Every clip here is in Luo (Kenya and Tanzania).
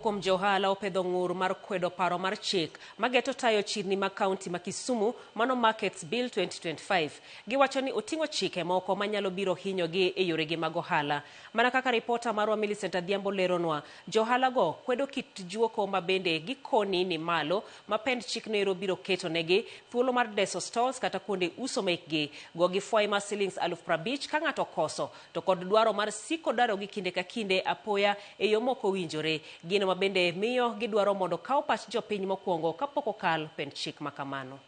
Kuom jo ohala opedho ng'ur mar kwedo paro mar chik mageto tayo chirni mag kaunti ma Kisumu, mano Markets Bill 2025. Giwacho ni oting'o chike moko manyalo biro hinyogi e yoregi mag ohala. Mana kaka ripota marwa Millicent Adhiambo leronwa, jo ohalago kwedo kit juoko ma bende gikoni ni malo ma pend chikno ero biro keto negi thuolo mar deso stalls kata kuonde uso mekgi, gogi fwai mar silings 50,000 ka ng'ato okoso, to kod dwaro mar siko darogi kinde ka kinde apoya e yo mok owinjore. Gino ma bende miyo gidwaro mondo kaw pach jopiny mokwongo kapok okal pend chik ma kamano.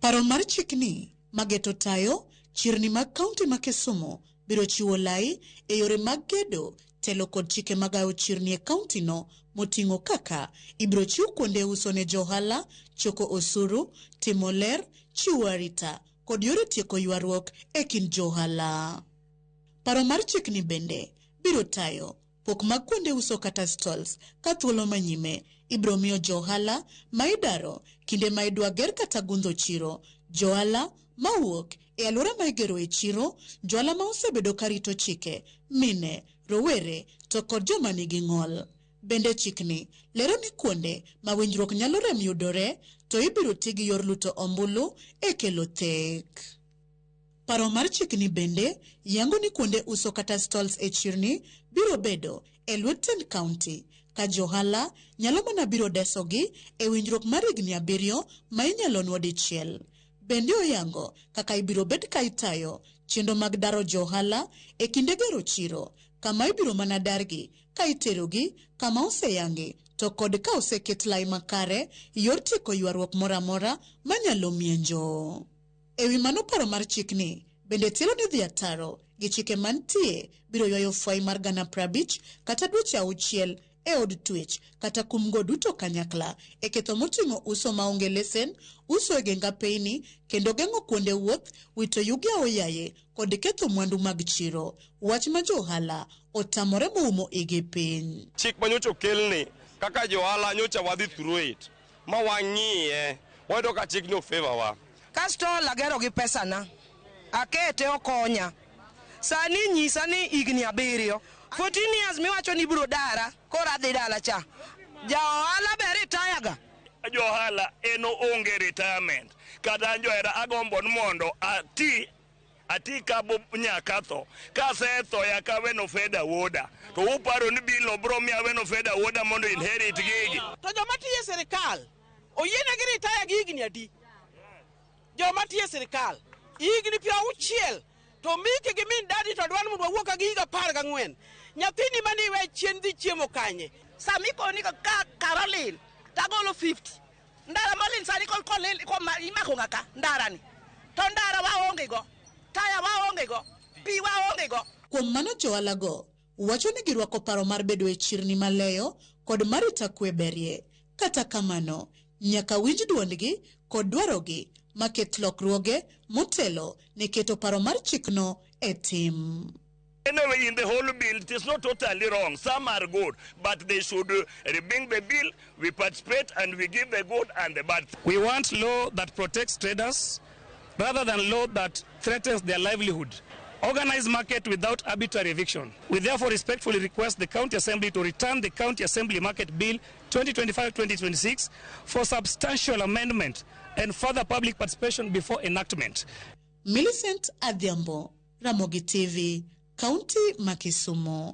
Paro mar chikni mageto tayo chirni mag kaunti ma Kisumu biro chiwo lai e yore mag gedo, telo kod chike mag ayo chirni e kaunti no moting'o kaka ibiro chiw kuonde uso ne johala, choko osuru, timo ler, chiwo arita kod yore tieko ywaruok e kind johala. Paro mar chikni bende biro tayo pok mag kuonde uso kata stalls ka thuolo manyime ibiro miyo johala ma idaro kinde ma idwa ger kata gundho chiro, johala mawuok e alwora ma igero e chiro, johala ma osebedo ka rito chike, mine, rowere to kod joma nigi ng'ol. Bende chikni lero ni kuonde ma winjruok nyalo rem yudore to ibiro ti gi yor luto ombulu e kelo thek. Paro mar chikni bende yango ni kuonde uso kata stalls e chirni biro bedo e lwet tend kaunti ka johala nyalo mana biro desogi e winjruok mar higni 7 ma inyalo nwo dichiel. Bende oyango kaka ibiro bed ka itayo chenro mag daro johala e kinde gero chiro kama ibiro mana dargi ka iterogi kama oseyangi to kod ka oseket lai makare yor tieko ywaruok moro amora manyalo mienjo. Ewi mano, paro mar chikni bende tielo ni dhi ataro gi chike mantie biro ywayo fwai mar 50,000 kata dweche 6 e od twech kata kumgo duto kanyakla e ketho moting'o uso maonge lesen, uso e geng apeyni kendo geng'o kuonde wuoth, wito yugi aoyaye kod ketho mwandu mag chiro. Wach ma jo ohala otamore moumo igi piny. Chik manyocha okelni kaka johala nyocha wadhi through it ma wang'iye wayudo ka chikni ofavor wa. Kasto agero gi pesana, akete okonya. Sani nyisa ni higni 7, 14 years miwacho ni ibiro dara, koro adhi dala cha. Ja ohala be retire ga. Jo ohala en onge retirement. Kata an johera agombo ni mondo ati kabo nyaka tho. Kasetho yaka aweno fedha wuoda. To uparo ni bill bro miyo aweno fedha wuoda mondo inherit gigi. To joma tiyo e sirikal oyienegi retire gi higni adi? Joma tiyo e sirikal higni 60 to miki gi min dadi to dwaro mondo wawuok ka gi higa 14. Nyathini mane iwe chien dhi chiemo kanye? Sami koni ka Caroline tagolo 50. Ndara molil sani kolil imako ng'aka ndara ni. To ndara waonge go. Taya waonge go. Pi waonge go. Kuom mano johala go wacho ni girwako paro mar bedo e chirni maleyo kod mar rita kwe berie. Kata kamano, nyaka winj duondgi kod dwarogi maket lokruoge motelo ne keto paro mar chikno e tim. Anyway, in the whole bill, it is not totally wrong. Some are good, but they should bring the bill. We participate and we give the good and the bad. We want law that protects traders rather than law that threatens their livelihood. Organize market without arbitrary eviction. We therefore respectfully request the County Assembly to return the County Assembly Market Bill 2025-2026 for substantial amendment and further public participation before enactment. Millicent Adhiambo, Ramogi TV, Kaunti ma Kisumu.